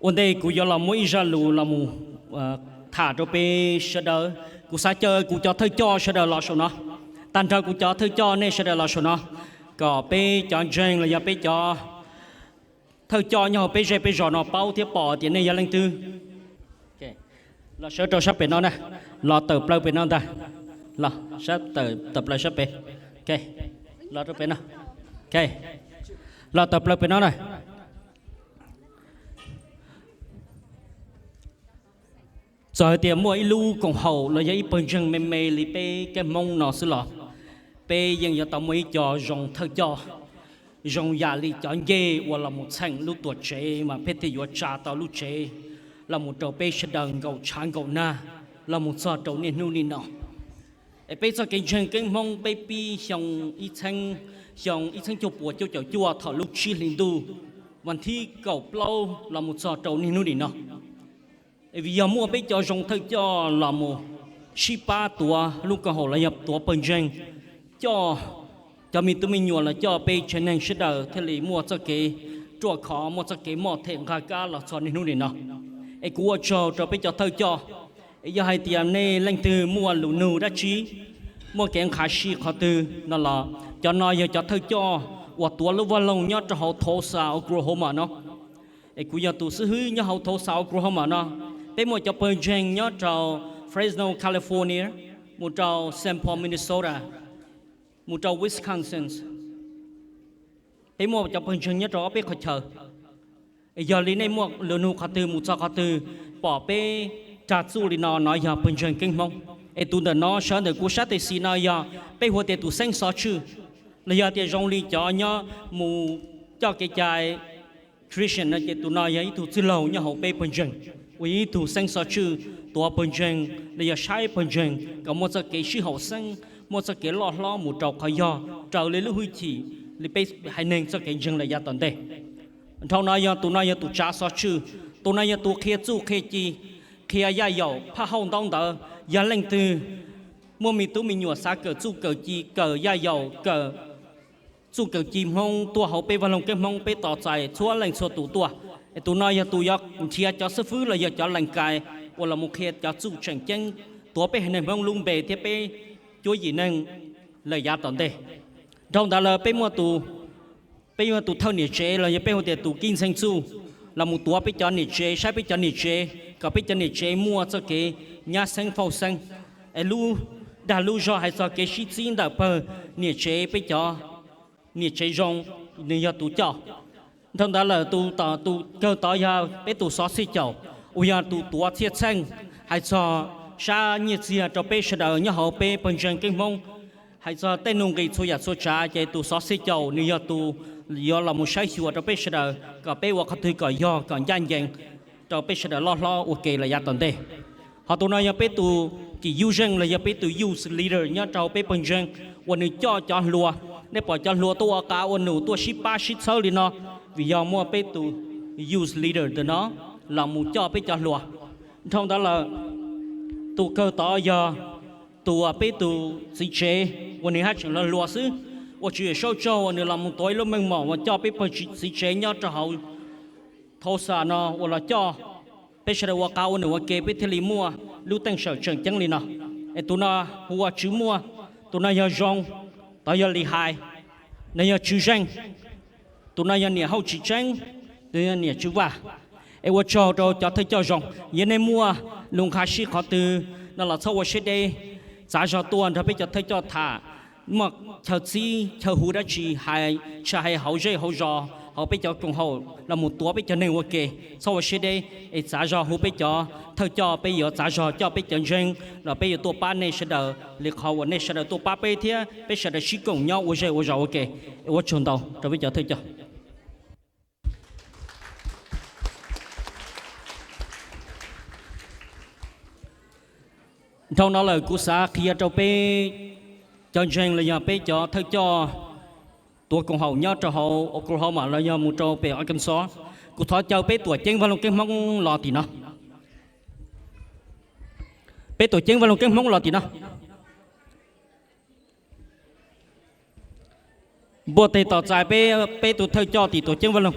Ua ntej kuv yuav los muaj ib zaj lus los mus tham rau peb sawv daws, kuv xav caw kuv cov thawj coj sawv daws los saum no, tag nrho kuv cov thawj coj nej sawv daws los saum no, kom peb cov ntseeg los yog peb cov thawj coj nyob hauv peb zej peb zos no paub thiab pom tias nej yog leej twg. Los sawv rau sab pem no na, los tawm plaws pem no ntag, los sab tawm plaws sab pem, los rau pem no, los tawm plaws pem no na. Txawm hais tias muaj ib lub koom haum los yog ib pawg ntseeg me me li peb keeb Hmoob no xwb los, peb yeej yuav tau muaj ib co zoo thawj coj, zoo yam li cov ncej uas los mus txheem lub tuam tsev mas peb thiaj yuav tsa tau lub tsev los mus rau peb sawv daws nkaum tshav nkaum nag los mus txog rau niaj hnub nim no. Es peb txoj kev ntseeg keeb Hmoob peb pib xyoo ib txheeb, xyoo ib txheeb cuaj puas cuaj caum cuaj thaum lub tsib hlis ntuj, vas thib kaum plaub los mus txog rau niaj hnub nim no. Es vim yog muaj peb cov zoo thawj coj los mus sib pab tuav lub koom haum los yog tuav pawg ntseeg, coj cov me tub me nyuam los coj peb tsev neeg sawv daws thiaj li muaj txoj kev ruaj khov, muaj txoj kev moj them nqa kab los txog niaj hnub nim no. Es kuv ua tsaug rau peb cov thawj coj. Es yog hais tias nej leej twg muaj lus nug dab tsi, muaj kev nqha si qhov twg no los cov no yog cov thawj coj uas tuav lub vaj loog nyob rau hauv Tulsa, Oklahoma no. Es kuv yog tus xib hwb nyob hauv Tulsa, Oklahoma no. Peb muaj cov pawg ntseeg nyob rau Fresno, California, mus rau Saint Paul, Minnesota, mus rau Wisconsin. Peb muaj cov pawg ntseeg nyob rau ob peb qhov chaw. Es yog li nej muaj lus nug qhov twg mus txog qhov twg, pom peb rag txuj li no, no yog pawg ntseeg keeb Hmoob. Es tus ntawm no sawv ntawm kuv sab tes xis no yog peb hu tias tus xeeb xov tswj, los yog tias zoo li cov nyob mus coj kev cai Christian no ces tus no yog ib tug txwj laug nyob hauv peb pawg ntseeg, uas yog ib tug xeeb xov tswj tuav pawg ntseeg los yog saib pawg ntseeg kom muaj txoj kev sib haum xeeb, muaj txoj kev loj hlob mus rau qhov yog raws li lub hwj chim li peb haiv neeg txoj kev ntseeg lawm yav tom ntej. Dhau no yog tus no yog tus tsav xov tswj, tus no yog tus qhia txuj qhia ci, qhia yaj yaum phaj hauj ntaub ntawv. Yog leej twg muaj me tub me nyuam xav kawm txuj kawm ci, kawm yaj yaum, kawm txuj kawm ci Hmoob tuaj hauv peb vaj loog keeb Hmoob, peb tos txais txhua leej txhua tus tuaj. Es tus no yog tus yuav nrhiav cov xib fwb los yog cov lees kais uas los mus qhia cov txuj tseem ceeb, tuav peb haiv neeg Hmoob lub npe thiab peb cuab yim neeg lawm yav tom ntej. Dhau ntawd lawm peb muaj tus, peb muaj tus thawj niam tsev los yog peb hu tias tus kib ntxhee txuj, los mus tuav peb cov niam tsev, saib peb cov niam tsev kom peb cov niam tsev muaj txoj kev nyab xeeb fauj xeeb. Es lub dag lub zog hais txog kev sib txib ntawm pawg niam tsev, peb cov niam tsev zoo, nws yog tus coj. Dhau ntawd lawm tus tom tus kawg tod yog peb tus xov xij caum, uas yog tus tuav txhiaj txheej hais txog sab nyiaj txiag rau peb sawv daws nyob hauv peb pawg ntseeg keeb Hmoob. Hais txog tej nuj nqis txhua yam txhua tsav ces tus xov xij caum nws yog tus yuav los mus saib xyuas rau peb sawv daws kom peb ua qhov twg kom yog kom ncaj ncees rau peb sawv daws loj hlob ua ke lawm yav tom ntej. Ho tus no yog peb tus kis yub zeej los yog peb tus youth leader nyob rau peb pawg ntseeg uas nws coj cov hluas. Nej pom cov hluas tuaj ua qab ua num tuaj sib pab sib txhawb li no, vim yog muaj peb tus youth leader ntawm no los mus coj peb cov hluas. Dhau ntawd lawm, tus kawg tod yog tus uas peb tus txiv tsev uas nws haj tseem hluas hluas xwb, ua Tswv Yexus tsaug uas nws los mus tuav ib lub meej mom uas coj peb pawg txiv tsev nyob rau hauv Tulsa no uas los coj peb sawv daws ua qab ua num ua ke peb thiaj li muaj lub teej sawm tseem ceeb li no. Es tus no hu ua Tswv Muaj, tus no yog Zoo, tod yog Lis Hais, no yog Tswv Zeej, tus no yog niam hauj tsis tseeb, tus yog niam Tswv Vaj. Es ua tsaug rau cov thawj coj Zoo, yog nej muaj lus nqha sij qhov twg no los txhob ua siab deb, txav zog tuaj nrog peb cov thawj coj tham, muaj chaw txib chaw hu dab tsi hais tshaj hais hauv zej hauv zos hauv peb cov koom haum los mus tuav peb cov neeg ua ke, txhob ua siab deb, es txav zog hu peb cov thawj coj, peb yuav txav zog coj peb cov ntseeg los peb yuav tuaj pab nej sawv daws li qhov uas nej sawv daws tuaj pab peb thiab peb sawv daws sib koom nyob ua zej ua zos ua ke. Es ua tsaug ntau rau peb cov thawj coj. Dhau no lawm kuv xav qhia rau peb cov ntseeg los yog peb cov thawj coj tuav koom haum nyob rau hauv Oklahoma los yog mus rau pem Arkansas, kuv thov caw peb tuam ceeb Vaj Loog Keeb Hmoob los tim no. Peb tuam ceeb Vaj Loog Keeb Hmoob los tim no. Npuaj teg tos txais peb, peb tus thawj coj tim tuam ceeb Vaj Loog.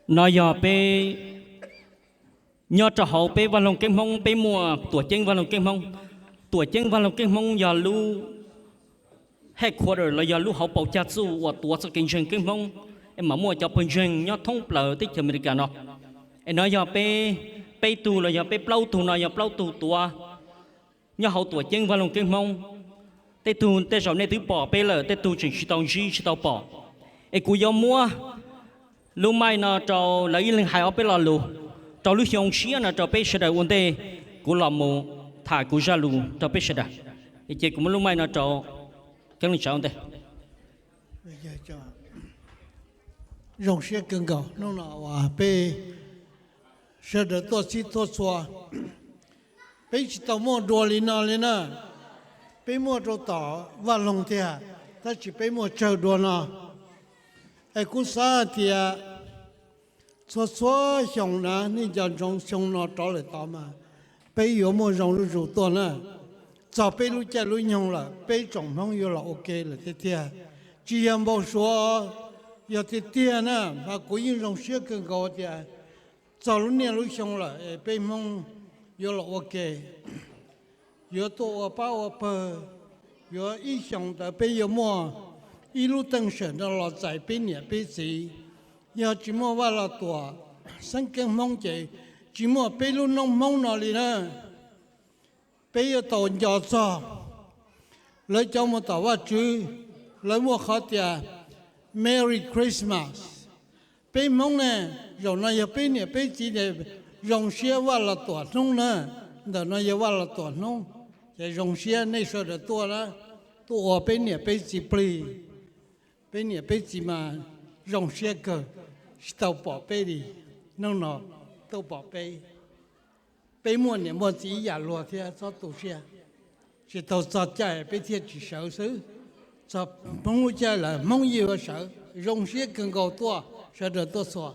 No yog peb nyob rau hauv peb Vaj Loog Keeb Hmoob, peb muaj Tuam Ceeb Vaj Loog Keeb Hmoob. Tuam Ceeb Vaj Loog Keeb Hmoob yog lub headquarter los yog lub hauv paus cag txuj uas tuav txoj kev ntseeg keeb Hmoob, es mam muaj cov pawg ntseeg nyob thoob plaws teb chaws Amelikas no. Es no yog peb, peb tug los yog peb plaub tug no yog plaub tug tuav nyob hauv Tuam Ceeb Vaj Loog Keeb Hmoob. Tej tug tej zaum nej twb pom peb lawm, tej tug tseem tsis tau ntsib tsis tau pom. Es kuv yuav muab lub mic no rau lawv ib leeg hais ob peb lo lus rau lub xyoo tshiab no rau peb sawv daws ua ntej kuv los mus tham kuv zaj lus rau peb sawv daws. Ces kuv muab lub mic no rau Keeb Leej Tsav ua ntej. Zoo siab kawg nkaus hnub no uas peb sawv daws tuaj txhij tuaj txhua. Peb tsis tau muaj dua li no li na. Peb muaj rau tom Vaj Loog tiag, tab sis peb muaj tsawg dua no. Es kuv xav hais tias txhua txhua xyoo na, nej nco ntsoov xyoo no rov lawm tod mas peb yuav muaj zoo zuj zus tuaj na. Txog peb lub caij lub nyoog lawm, peb tsoom Hmoob yuav los ua ke lawm tiag tiag. Tsis yog npau suav, yog tiag tiag na, mas kuv yeej zoo siab kawg nkaus tias txog lub niaj lub xyoo lawm es peb Hmoob yuav los ua ke, yuav tuaj ua pab ua pawg, yuav ib xyoos ntawd peb yuav muaj ib lub teej sawm no los txais peb niam peb txiv. Yog tsis muaj Vaj Los Tuam xeeb keeb Hmoob ces tsis muaj peb lub noob Hmoob no li na. Peb yuav tau nco txog lawv cov mus tom Vajtswv, lawv muaj qhov tias Merry Christmas. Peb Hmoob ne, zaum no yog peb niam peb txiv, zoo siab Vaj Los Tuam hnub na, ntawm no yog Vaj Los Tuam hnub, ces zoo siab nej sawv daws tuaj na, tuaj ua peb niam peb txiv plig. Peb niam peb txiv mas zoo siab kawg, tsis tau pom peb li, hnub no tuaj pom peb. Peb muaj niam muaj txiv ib yam luag thiab, txhob tu siab. Tsis tau txog caij peb thiaj tsis sawv xwb, txog Hmoob lub caij lawm Hmoob yeej yuav sawv. Zoo siab kawg nkaus tuaj, sawv daws tuaj txhua.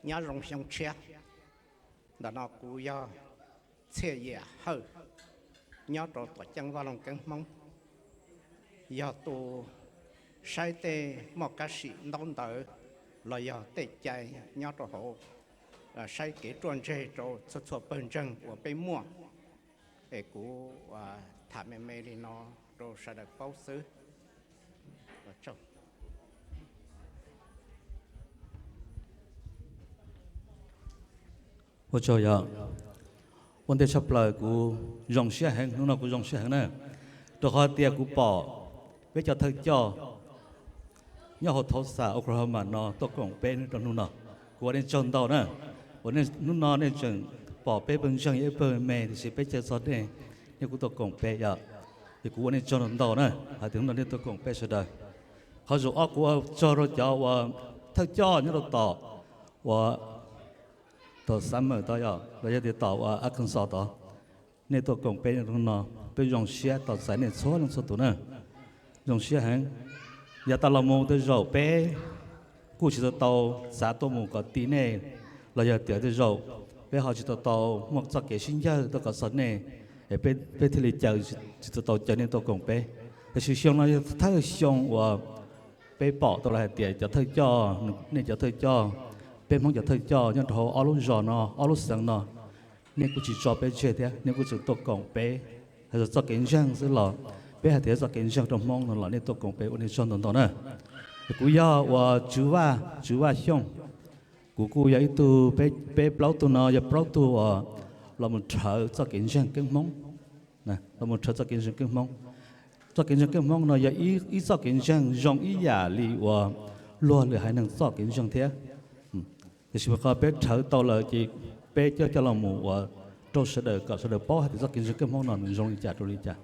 Nyob zoo xyoo tshiab. Ntawm no kuv yog Txhiaj Yiam Hawj, nyob rau Tuam Ceeb Vaj Loog Keeb Hmoob, yog tus saib tej muaj kab sim ntaub ntawv los yog tej cai nyob rau hauv, saib kev ruaj ntseg rau txhua txhua pawg ntseeg uas peb muaj. Es kuv tham me me li no rau sawv daws paub xwb. Ua tsaug yog, ua ntej tshaj plaws kuv zoo siab heev, hnub no kuv zoo siab heev na, rau qhov tias kuv pom peb cov thawj coj nyob hauv Tulsa, Oklahoma no tuaj koom peb rau hnub no. Kuv ua nej tsaug ntau na, uas hnub no nej tseem pom peb pawg ntseeg yog ib pawg me, tiam sis peb caw txog nej, nej kuj tuaj koom peb yom. Ces kuv ua nej tsaug ntau na, hais tias hnub no nej tuaj koom peb sawv daws. Qhov zaum ob kuv ua tsaug rau cov uas thawj coj nyob rau tom uas tom Summer tod yom, los yog tias tom uas Arkansas tod, nej tuaj koom peb hnub no, peb zoo siab tos txais nej txhua leej txhua tus na. Zoo siab heev. Yav tas los mus tej zaum peb kuj tsis tau tau xav tuaj mus kom ti nej, los yog tias tej zaum peb ho tsis tau tau muaj txoj kev sib ncawg tuaj kom txog nej, es peb thiaj li caw, tsis tau tau caw nej tuaj koom peb. Tiam sis xyoo no yog thawj xyoo uas peb pom tau los hais tias cov thawj coj, nej cov thawj coj, peb Hmoob cov thawj coj nyob rau hauv ob lub zos no, ob lub xeev no, nej kuj tsis tso peb tseg thiab, nej kuj tseem tuaj koom peb. Hais txog txoj kev ntseeg xwb los peb hais tias txoj kev ntseeg rau Hmoob no los nej tuaj koom peb, ua nej tsaug ntau ntau na. Kuv yog uas Tswv Vaj, Tswv Vaj Xyooj. Kuv kuj yog ib tug, peb plaub tug no yog plaub tug uas los mus rhawv txoj kev ntseeg keeb Hmoob, los mus rhawv txoj kev ntseeg keeb Hmoob. Txoj kev ntseeg keeb Hmoob no yog ib txoj kev ntseeg zoo ib yam li uas luag lwm haiv neeg txoj kev ntseeg thiab. Tiam sis qhov peb rhawv tau lawm ces peb coj coj los mus ua rau sawv daws kom sawv daws paub hais tias txoj kev ntseeg keeb Hmoob no nws zoo li cas rau li cas.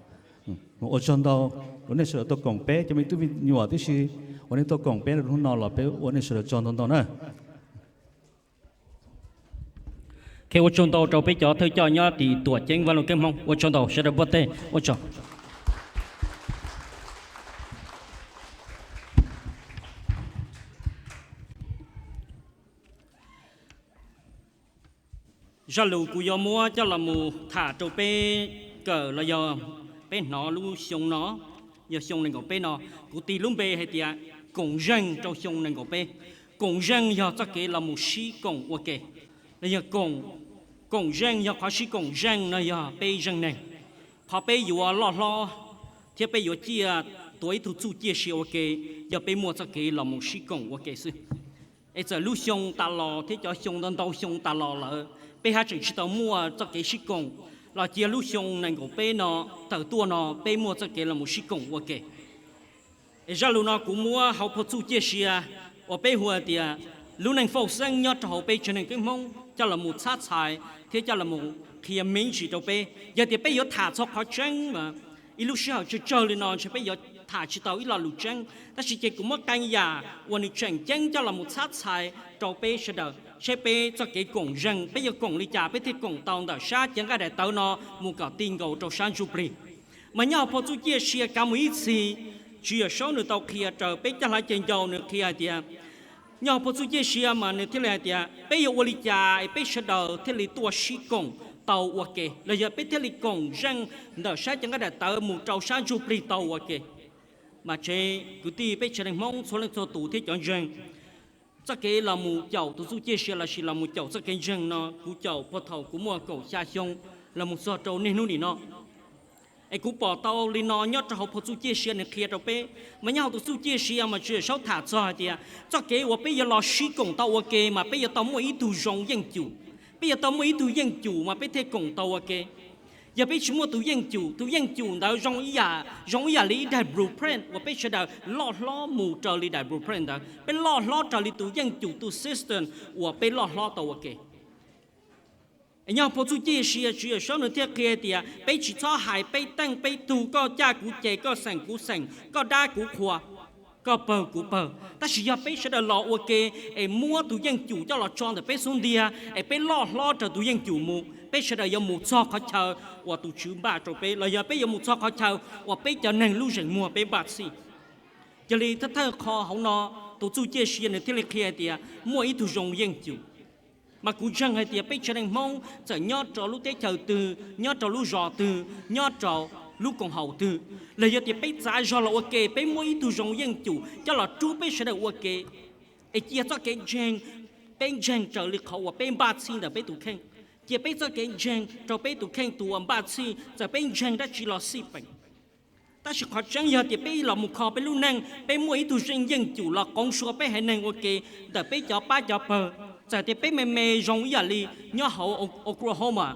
Mus ua tsaug ntau rau nej sawv daws tuaj koom peb, cov me tub me nyuam tib si uas nej tuaj koom peb hnub no los peb ua nej sawv daws tsaug ntau ntau na. Qhia ua tsaug ntau rau peb cov thawj coj nyob tim Tuam Ceeb Vaj Loog Keeb Hmoob, ua tsaug ntau, sawv daws npuaj teg, ua tsaug. Zaj lus kuv yuav muab coj los mus tham rau peb kawm los yog peb hnov lub xyoo no, yog xyoo nees nkaum peb no, kuv tis lub npe hais tias koom zeej rau xyoo nees nkaum peb. Koom zeej yog txoj kev los mus sib koom ua ke, los yog koom, koom zeej yog qhov sib koom zeej no yog peb zeej neeg, qhov peb yuav loj hlob thiab peb yuav ciaj tuav ib tug txuj ciaj sia ua ke, yog peb muaj txoj kev los mus sib koom ua ke xwb. Es txawm lub xyoo tas los thiab cov xyoo ntau ntau xyoo tas los lawm, peb haj tseem tsis tau muaj txoj kev sib koom, los cia lub xyoo nees nkaum peb no tawm tuaj no peb muaj txoj kev los mus sib koom ua ke. Es zaj lus no kuv muab hauv phau txuj ciaj sia uas peb hu tias lub neej fauj xeeb nyob rau hauv peb tsev neeg keeb Hmoob coj los mus txhab txhais thiab coj los mus qhia me ntsis rau peb. Yog tias peb yuav tham txog qhov tseeb mas ib lub sij hawm tsawg tsawg li no ntshe peb yuav tham tsis tau ib lo lus tseeb, tab sis ces kuv muab qee yam uas nws tseem ceeb coj los mus txhab txhais rau peb sawv daws seb peb txoj kev koom zeej peb yuav koom li cas peb thiaj koom tau ntawm sab cev nqaij daim tawv no mus kom ti nkaus rau sab ntsuj plig. Mas nyob hauv phau txuj ciaj sia kav mus ib txhis, Tswv Yawm Saub nws tau qhia rau peb caj hlab ceg ncau, nws qhia hais tias, nyob hauv phau txuj ciaj sia mas nws thiaj li hais tias peb yuav ua li cas es peb sawv daws thiaj li tuaj sib koom tau ua ke, los yog peb thiaj li koom zeej ntawm sab cev nqaij daim tawv mus rau sab ntsuj plig tau ua ke. Mas tsev kwv tij peb tsev neeg Hmoob txhua leej txhua tus thiab cov ntseeg, txoj kev los mus caum tus txuj ciaj sia lossis los mus caum txoj kev ntseeg no kuv caum puag thaum kuv muaj kaum xya xyoo los mus txog rau niaj hnub nim no. Es kuv pom tau li no nyob rau hauv phau txuj ciaj sia nws qhia rau peb, mas nyob hauv tus txuj ciaj sia mas Tswv Yawm Saub tham txog hais tias txoj kev uas peb yuav los sib koom tau ua ke mas peb yuav tau muaj ib tug zoo yeej cum. Peb yuav tau muaj ib tug yeej cum mas peb thiaj koom tau ua ke. Yog peb tsis muaj tus yeej cum, tus yeej cum ntawd zoo ib yam, zoo ib yam li ib daim blueprint uas peb sawv daws loj hlob mus raws li daim blueprint ntawd, peb loj hlob raws li tus yeej cum, tus system uas peb loj hlob tau ua ke. Es nyob phau txuj ciaj sia Tswv Yawm Saub nws thiaj qhia tias peb tsis txhob hais peb teej peb tug, koj caj kuv ces, koj xeem kuv xeem, koj dab kuv qhua, koj pawg kuv pawg. Tab sis yog peb sawv daws los ua ke es muab tus yeej cum coj los tso ntawm peb xub ntiag es peb loj hlob raws tus yeej cum mus, peb sawv daws yuav mus txog qhov chaw uas tus Tswv npaj rau peb, los yog peb yuav mus txog qhov chaw uas peb cov neeg lub zeem muag peb npaj txhij. Yog li thawj thawj qho hauv no, tus txuj ciaj sia nws thiaj li qhia hais tias muaj ib tug zoo yeej cum. Mas kuv ntseeg hais tias peb tsev neeg Hmoob txawm nyob rau lub teb chaws twg, nyob rau lub zos twg, nyob rau lub koom haum twg, los yog tias peb txav zog los ua ke, peb muaj ib tug zoo yeej cum coj los rub peb sawv daws ua ke. Es cia txoj kev ntseeg, peb ntseeg raws li qhov uas peb npaj txhij ntawm peb tus kheej. Cia peb txoj kev ntseeg rau peb tus kheej tus uas npaj txhij, txawm peb ntseeg dab tsi los xij peem. Tab sis qhov tseeb yog tias peb los mus kho peb lub neej, peb muaj ib tug zeej yeej cum los qoov sua peb haiv neeg ua ke ntawm peb cov pab cov pawg. Txawm tias peb me me zoo ib yam li nyob hauv Oklahoma,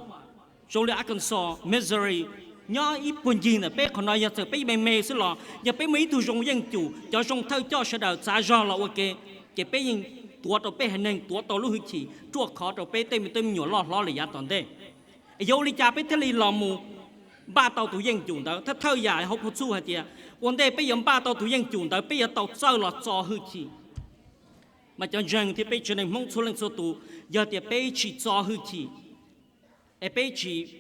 zoo li Arkansas, Missouri, nyob ib puag ncig ntawm peb qhov no, yog txawm peb me me xwb los yog peb muaj ib tug zoo yeej cum, cov zoo thawj coj sawv daws txav zog los ua ke, ces peb yeej tuav rau peb haiv neeg, tuav tau lub hwj chim ruaj khov rau peb tej me tub me nyuam loj hlob li yav tom ntej. Es yuav ua li cas peb thiaj li los mus npaj tau tus yeej cum ntawd? Thawj thawj yam hauv phau txuj hais tias ua ntej peb yuav npaj tau tus yeej cum ntawd peb yuav tau txawj los txo hwj chim. Mas cov ntseeg thiab peb tsev neeg Hmoob txhua leej txhua tus, yog tias peb tsis txo hwj chim, es peb tsis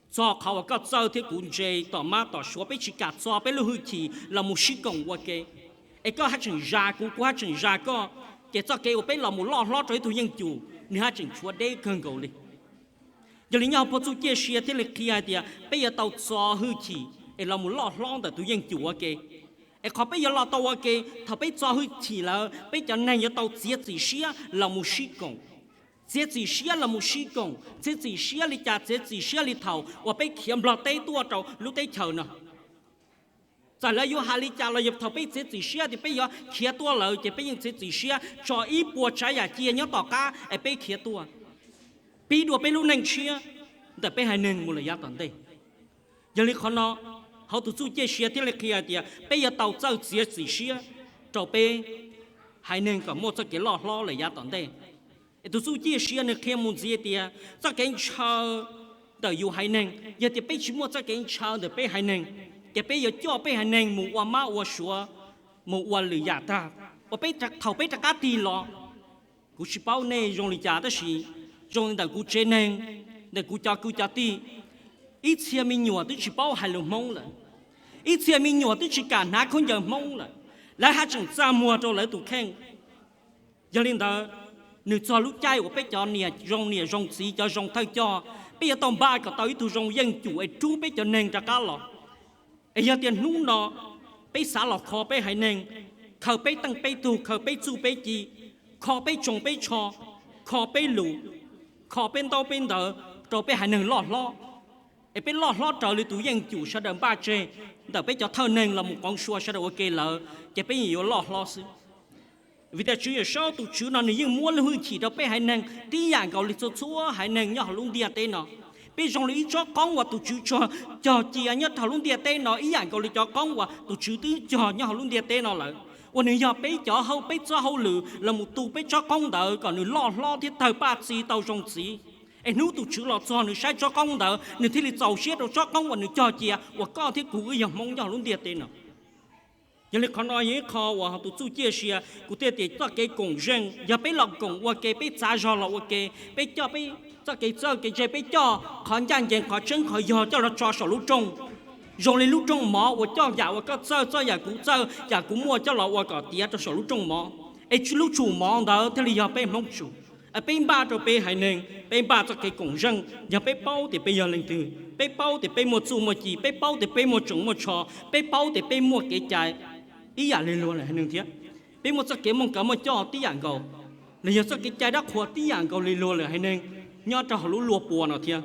txo qhov uas koj txawj thiab kuv ntse tom mab tom suav, peb tsis kam txo peb lub hwj chim los mus sib koom ua ke, es koj haj tseem zas kuv, kuv haj tseem zas koj, ces txoj kev uas peb los mus loj hlob rau ib tug yeej cum nws haj tseem tshuav deb kawg nkaus li. Yog li nyob hauv phau txuj ciaj sia thiaj li qhia hais tias peb yuav tau txo hwj chim es los mus loj hlob ntawm tus yeej cum ua ke. Es qhov peb yuav los tau ua ke, thaum peb txo hwj chim lawm, peb cov neeg yuav tau txiav txim siab los mus sib koom. Txiav txim siab los mus sib koom, txiav txim siab li cas? Txiav txim siab li thaum uas peb khiav nplog teb tuaj rau lub teb chaws no. Txawm lawv yuav hais li cas los yog thaum peb txiav txim siab tias peb yuav khiav tuaj lawm, ces peb yeej txiav txim siab tso ib puas tsav yam cia nyob tom qab es peb khiav tuaj, pib dua peb lub neej tshiab ntawm peb haiv neeg mus lawm yav tom ntej. Yog li qhov no, hauv tus txuj ciaj sia thiaj li qhia tias peb yuav tau txawj txiav txim siab rau peb haiv neeg kom muaj txoj kev loj hlob lawm yav tom ntej. Es tus txuj ciaj sia nws qhia mus ntxiv tias txoj kev ntshaw ntawm yus haiv neeg, yog tias peb tsis muaj txoj kev ntshaw ntawm peb haiv neeg, ces peb yuav coj peb haiv neeg mus ua mab ua suav, mus ua lwm yam tag, uas peb, thaum peb rov qab tig los. Kuv tsis paub nej zoo li cas, tab sis zoo li ntawm kuv tsev neeg, ntawm kuv cov kwv cov tij, ib txhia me nyuam twb tsis paub hais lus Hmoob lawm, ib txhia me nyuam twb tsis kam hnav khaub ncaws Hmoob lawm, lawv haj tseem txaj muag rau lawv tus kheej. Yog li ntawd, Nws txog lub caij uas peb cov niam zoo niam zoo txiv, cov zoo thawj coj, peb yuav tau npaj kom tau ib tug zoo yeej cum es rub peb cov neeg rov qab los. Es yog tias hnub no peb xav los kho peb haiv neeg, khaws peb teej peb tug, khaws peb txuj peb ci, kho peb tsoos peb tsho, kho peb lus, kho peb ntaub peb ntawv rau peb haiv neeg loj hlob, es peb loj hlob raws li tus yeej cum sawv daws npaj tseg ntawm peb cov thawj neeg los mus qoov sua sawv daws ua ke lawm, ces peb yeej yuav loj hlob xwb. Vim tias Tswv Yawm Saub tus Tswv no nws yeej muab lub hwj chim rau peb haiv neeg tib yam nkaus li txhua txhua haiv neeg nyob hauv lub ntiaj teb no. Peb zoo li ib tsob qoob uas tus Tswv tso cog cia nyob rau hauv lub ntiaj teb no ib yam nkaus li cov qoob uas tus Tswv twb cog nyob hauv lub ntiaj teb no lawm, uas nws yog peb cov hauj, peb txoj hauj lwm los mus tu peb tsob qoob ntawd kom nws loj hlob thiab tawg paj txi tau zoo txiv. Es hnub tus Tswv los txog nws saib tsob qoob ntawd nws thiaj li txaus siab rau tsob qoob uas nws cog cia uas koj thiab kuv wb yog Hmoob nyob hauv lub ntiaj teb no. Yog li qhov no yog ib qho uas tus txuj ciaj sia kuv thiaj tias txoj kev koom zeej, yog peb los koom ua ke, peb txav zog los ua ke, peb coj peb txoj kev txawj kev ntse, peb coj qhov ncaj ncees, qhov tseeb qhov yog coj los tso saum lub rooj, zoo li lub rooj mov uas coj yam uas koj txawj, txoj yam kuv txawj, yam kuv muaj coj los ua kom tiav rau saum lub rooj mov, es lub tsum mov ntawd thiaj li yog peb Hmoob tsum. Peb npaj rau peb haiv neeg, peb npaj txoj kev koom zeej, yog peb paub tias peb yog leej twg, peb paub tias peb muaj txuj muaj ci, peb paub tias peb muaj tsoos muaj tsho, peb paub tias peb muaj kev cai ib yam li luag lwm haiv neeg thiab, peb muaj txoj kev muaj kav muaj coj tib yam nkaus, los yog txoj kev cai dab qhuas tib yam nkaus li luag lwm haiv neeg nyob rau hauv lub luag puas no thiab.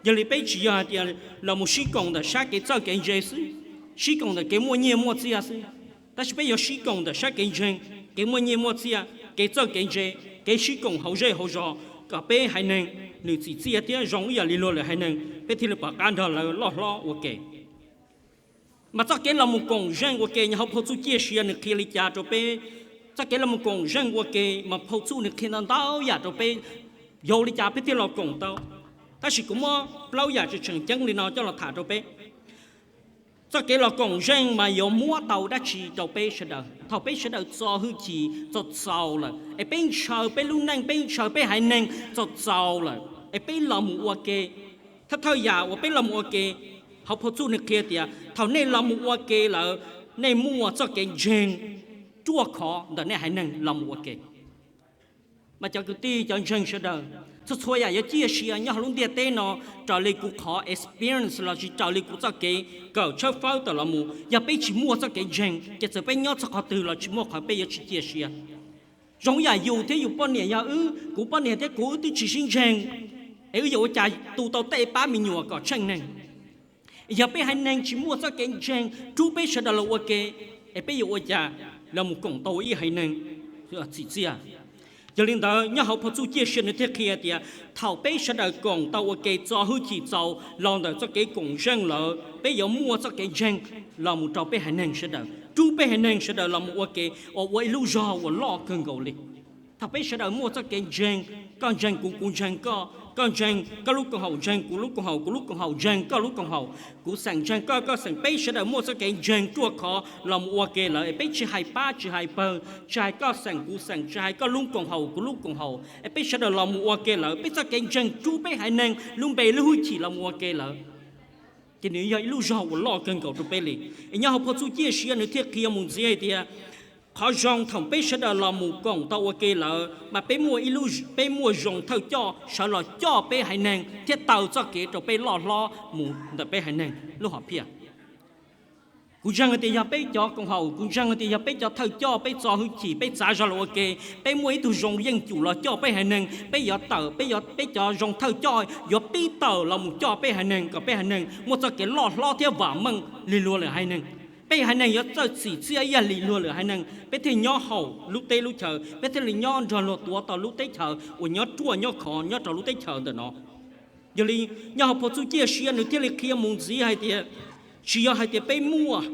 Yog li peb tsis yog hais tias los mus sib koom ntawm sab kev txawj kev ntse xwb, sib koom ntawm kev muaj nyiaj muaj txiaj xwb, tab sis peb yuav sib koom ntawm sab kev ntseeg, kev muaj nyiaj muaj txiaj, kev txawj kev ntse, kev sib koom hauv zej hauv zos, kom peb haiv neeg nws txim txiaj thiab zoo ib yam li luag lwm haiv neeg, peb thiaj li pom qab nrog lawv loj hlob ua ke. Mas txoj kev los mus koom zeej ua ke nyob hauv phau txuj ciaj sia nws qhia li cas rau peb? Txoj kev los mus koom zeej ua ke mas phau txuj nws qhia ntau ntau yam rau peb, yog li cas peb thiaj los koom tau. Tab sis kuv muab plaub yam tseem tseem ceeb li no coj los tham rau peb. Txoj kev los koom zeej mas yuav muab tau dab tsi rau peb sawv daws thaum peb sawv daws txo hwj chim txaus txaus lawm, es peb ntshaw peb lub neej, peb ntshaw peb haiv neeg txaus txaus lawm, es peb los mus ua ke. Thawj thawj yam uas peb los mus ua ke, hauv phau txuj nws qhia tias thaum nej los mus ua ke lawm, nej muaj txoj kev ntseeg ruaj khov ntawm nej haiv neeg los mus ua ke. Mas cov kwv tij cov ntseeg sawv daws, txhua txhua yam yuav ciaj sia nyob hauv lub ntiaj teb no raws li kuv qhov experience lossis raws li kuv txoj kev kawm tshawb fawb tawm los mus. Yog peb tsis muaj txoj kev ntseeg ces txawm peb nyob txog qhov twg los tsis muaj qhov peb yuav tsis ciaj sia. Zoo ib yam yus thiab yus poj niam, yog wb, kuv poj niam thiab kuv wb twb tsis sib ntseeg, es wb yuav ua cas tu tau tej pab me nyuam kom tsheej neeg? Yog peb haiv neeg tsis muaj txoj kev ntseeg rub peb sawv daws los ua ke, es peb yuav ua cas los mus koom tau ua ib haiv neeg txim txiaj? Yog li ntawd nyob hauv phau txuj ciaj sia nws thiaj qhia tias thaum peb sawv daws koom tau ua ke txo hwj chim txaus los ntawm txoj kev koom zeej lawm, peb yuav muaj txoj kev ntseeg los mus rau peb haiv neeg sawv daws, rub peb haiv neeg sawv daws los mus ua ke, uas ua ib lub zog uas loj kawg nkaus li. Thaum peb sawv daws muaj txoj kev ntseeg, koj ntseeg kuv, kuv ntseeg koj, koj ntseeg koj lub koom haum, ntseeg kuv lub koom haum, kuv lub koom haum ntseeg koj lub koom haum, kuv xeem ntseeg koj, koj xeem, peb sawv daws muaj txoj kev ntseeg ruaj khov los mus ua ke lawm, peb tsis hais pab tsis hais pawg, tsis hais koj xeem kuv xeem, tsis hais koj lub koom haum kuv lub koom haum, es peb sawv daws los mus ua ke lawm, peb txoj kev ntseeg rub peb haiv neeg lub npe lub hwj chim los mus ua ke lawm, ces nws yog ib lub zog uas loj kawg nkaus rau peb li. Es nyob hauv phau txuj ciaj sia nws thiaj qhia mus ntxiv hais tias qhov zoo thaum peb sawv daws los mus koom tau ua ke lawm mas peb muaj ib lub, peb muaj zoo thawj coj sawv los coj peb haiv neeg thiab taw txoj kev rau peb loj hlob mus ntawm peb haiv neeg lub hom phiaj. Kuv ntseeg tias yog peb cov koom haum, kuv ntseeg tias yog peb cov thawj coj, peb txo hwj chim, peb txav zog los ua ke, peb muaj ib tug zoo yeej cum los coj peb haiv neeg, peb yuav tawm, peb yuav, peb cov zoo thawj coj yuav pib tawm los mus coj peb haiv neeg kom peb haiv neeg muaj txoj kev loj hlob thiab vam meej li luag lwm haiv neeg. Peb haiv neeg yuav txawj txim txiaj ib yam li luag lwm haiv neeg, peb thiaj nyob haum lub teb lub chaws, peb thiaj li nyob nrog luag tuav tau lub teb chaws uas nyob ruaj nyob khov nyob rau lub teb chaws ntawm no. Yog li, nyob hauv phau txuj ciaj sia nws thiaj li qhia mus ntxiv hais tias tsis yog hais tias peb muaj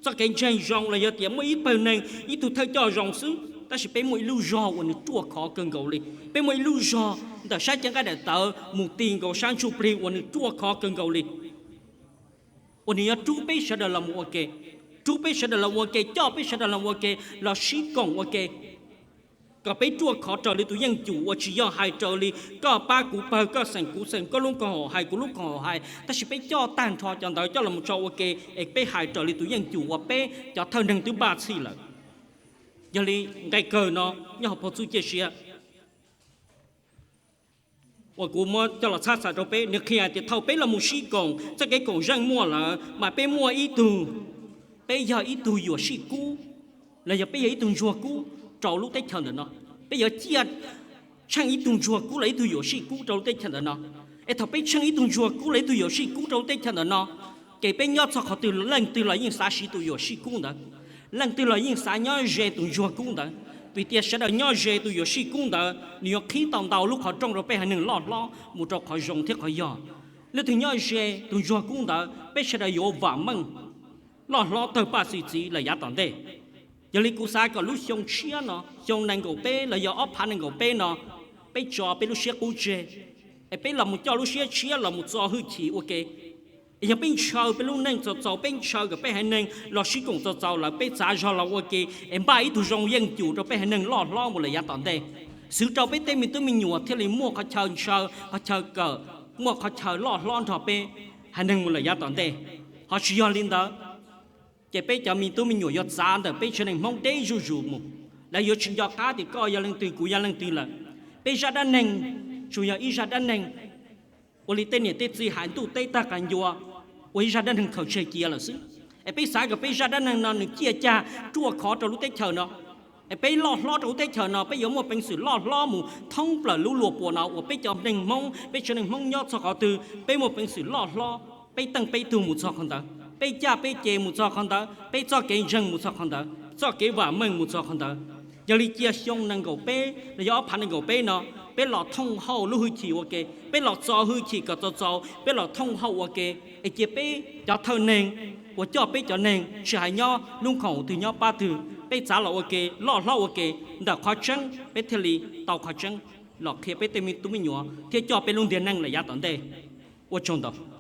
txoj kev ntseeg zoo los yog tias muaj ib pawg neeg ib tug thawj coj zoo xwb, tab sis peb muaj ib lub zog uas nws ruaj khov kawg nkaus li. Peb muaj ib lub zog ntawm sab cev nqaij daim tawv mus ti nkaus sab ntsuj plig uas nws ruaj khov kawg nkaus li, uas nws yuav rub peb sawv daws los mus ua ke, rub peb sawv daws los ua ke, coj peb sawv daws los ua ke, los sib koom ua ke, kom peb ruaj khov raws li tus yeej cum uas tsis yog hais raws li koj pab kuv pawg, koj xeem kuv xeem, koj lub koom haum hais kuv lub koom haum hais, tab sis peb coj tag nrho cov ntawd coj los tso ua ke, es peb hais raws li tus yeej cum uas peb cov thawj neeg twb npaj txhij lawm. Yog li nqe kawg no nyob hauv phau txuj ciaj sia uas kuv muab coj los txhab txhais rau peb, nws qhia tias thaum peb los mus sib koom, txoj kev koom zeej muaj lawm mas peb muaj ib tug, peb yog ib tug yuam sij kub, los yog peb yog ib tug ntsuag kub rau lub teb chaws ntawm no. Peb yuav ciaj tsheej ib tug ntsuag kub los ib tug yuam sij kub rau lub teb chaws ntawm no. Es thaum peb tsheej ib tug ntsuag kub los ib tug yuam sij kub rau lub teb chaws ntawm no, ces peb nyob txog qhov twg leej twg los yeej xav siv tus yuam sij kub ntawd, leej twg los yeej xav nyob ze tus ntsuag kub ntawd. Vim tias sawv daws nyob ze tus yuam sij kub ntawd, nws yuav qhib tau ntau lub qhov rooj rau peb haiv neeg loj hlob mus rau qhov zoo thiab qhov yog. Leej twg nyob ze tus ntsuag kub ntawd, peb sawv daws yuav vam meej loj hlob tawg paj xim txiv lawm yav tom ntej. Yog li kuv xav kom lub xyoo tshiab no, xyoo nees nkaum peb los yog ob phav nees nkaum peb no, peb tso peb lub siab qub tseg, es peb los mus coj lub siab tshiab los mus txo hwj chim ua ke. Es yog peb ntshaw peb lub neej txaus txaus, peb ntshaw kom peb haiv neeg los sib koom txaus txaus lawm, peb txav zog los ua ke, es npaj ib tug zoo yeej cum rau peb haiv neeg loj hlob mus lawm yav tom ntej, xwv rau peb tej me tub me nyuam thiaj li muaj qhov chaw ntshaw, qhov chaw kawm, muaj qhov chaw loj hlob nrog peb haiv neeg mus lawm yav tom ntej. Ho tsis yog li ntawd, ces peb cov me tub me nyuam yuav txav ntawm peb tsev neeg Hmoob deb zuj zus mus. Lawv yuav tsis nco qab tias koj yog leej twg, kuv yog leej twg lawm. Peb zaj dab neeg tsuas yog ib zaj dab neeg, ua li tej niam tej txiv hais, ntuj teb tag qas ncua, ua ib zaj dab neeg khaws tseg cia lawm xwb. Es peb xav kom peb zaj dab neeg no nws ciaj cag ruaj khov rau lub teb chaws no. Es peb loj hlob rau lub teb chaws no, peb yuav muaj peev xwm loj hlob mus thoob plaws lub luag puas no uas peb cov neeg Hmoob, peb tsev neeg Hmoob nyob txog qhov twg, peb muaj peev xwm loj hlob, peb teej peb tug mus txog qhov ntawd, peb caj peb ces mus txog qhov ntawd, peb txoj kev ntseeg mus txog qhov ntawd, txoj kev vam meej mus txog qhov ntawd. Yog li cia xyoo nees nkaum peb los yog ob phav nees nkaum peb no, peb los thooj hauj lub hwj chim ua ke, peb los txo hwj chim kom txaus txaus, peb los thooj hauj ua ke, es cia peb cov thawj neeg uas coj peb cov neeg tsis hais nyob lub khoom twg nyob pab twg, peb txav los ua ke, loj hlob ua ke ntawm qhov tseeb, peb thiaj li tau qhov tseeb los qhia peb tej me tub me nyuam thiab coj peb lub ntiag neej lawm yav tom ntej. Ua tsaug ntau.